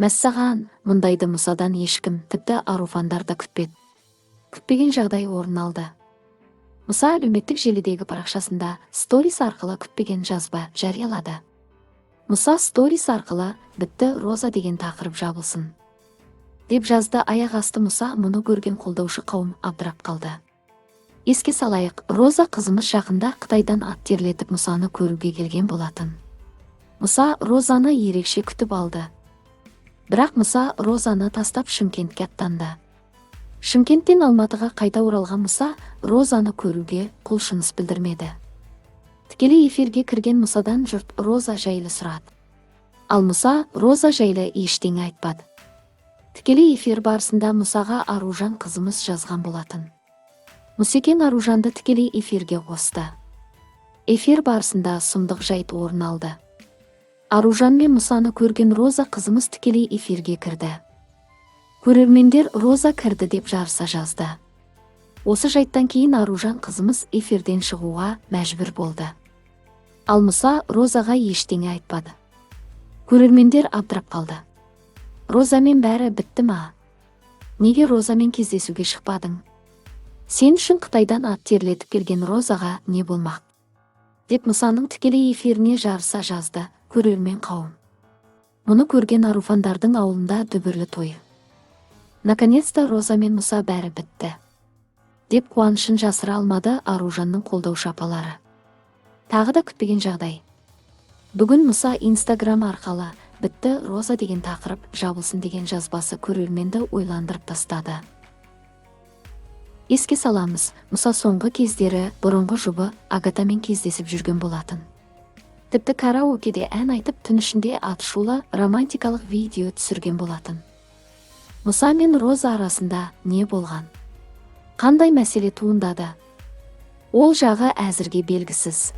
Мәссаған, мұндайды Мұсадан ешкім, тіпті Аруфандар да күтпеді. Күтпеген жағдай орын алды. Мұса әлеуметтік желідегі парақшасында сторис арқылы күтпеген жазба жариялады. Мұса сторис арқылы «Бітті, Роза деген тақырып жабылсын» деп жазды. Аяқ асты Мұса мұны көрген қолдаушы қауым абдырап қалды. Еске салайық, Роза қызымыз жақында Қытайдан ат терлетіп, Мұсаны көруге келген болатын. Мұса Розаны ерекше күтіп алды. Бірақ Мұса Розаны тастап, Шымкентке аттанды. Шымкенттен Алматыға қайта оралған Мұса Розаны көруге құлшыныс білдірмеді. Тікелей эфирге кірген Мұсадан жұрт Роза жайлы сұрады. Ал Мұса Роза жайлы ештеңе айтпады. Тікелей эфир барысында Мұсаға Аружан қызымыз жазған болатын. Мұсекең Аружанды тікелей эфирге қосты. Эфир барысында сұмдық жайт орын алды. Аружан мен Мұсаны көрген Роза қызымыз тікелей эфирге кірді. Көрермендер «Роза кірді» деп жарыса жазды. Осы жайттан кейін Аружан қызымыз эфирден шығуға мәжбүр болды. Ал Мұса Розаға ештеңе айтпады. Көрермендер абдырап қалды. «Розамен бәрі бітті ма? Неге Розамен кездесуге шықпадың? Сен үшін Қытайдан ат терлетіп келген Розаға не болмақ?» деп Мұсаның тікелей эфиріне жарыса жазды көрермен қауым. Мұны көрген Аруфандардың ауылында дүбірлі той. «Наконец-то Роза мен Мұса, бәрі бітті», – деп қуанышын жасыра алмады Аружанның қолдаушы апалары. Тағы да күтпеген жағдай. Бүгін Мұса Инстаграм арқылы «Бітті, Роза деген тақырып жабылсын» деген жазбасы көрерменді ойландырып тастады. Еске саламыз, Мұса соңғы кездері бұрынғы жұбы Агатамен кездесіп жүрген болатын. Тіпті караокеде ән айтып, түн ішінде атышулы романтикалық видео түсірген болатын. Мұса мен Роза арасында не болған? Қандай мәселе туындады? Ол жағы әзірге белгісіз.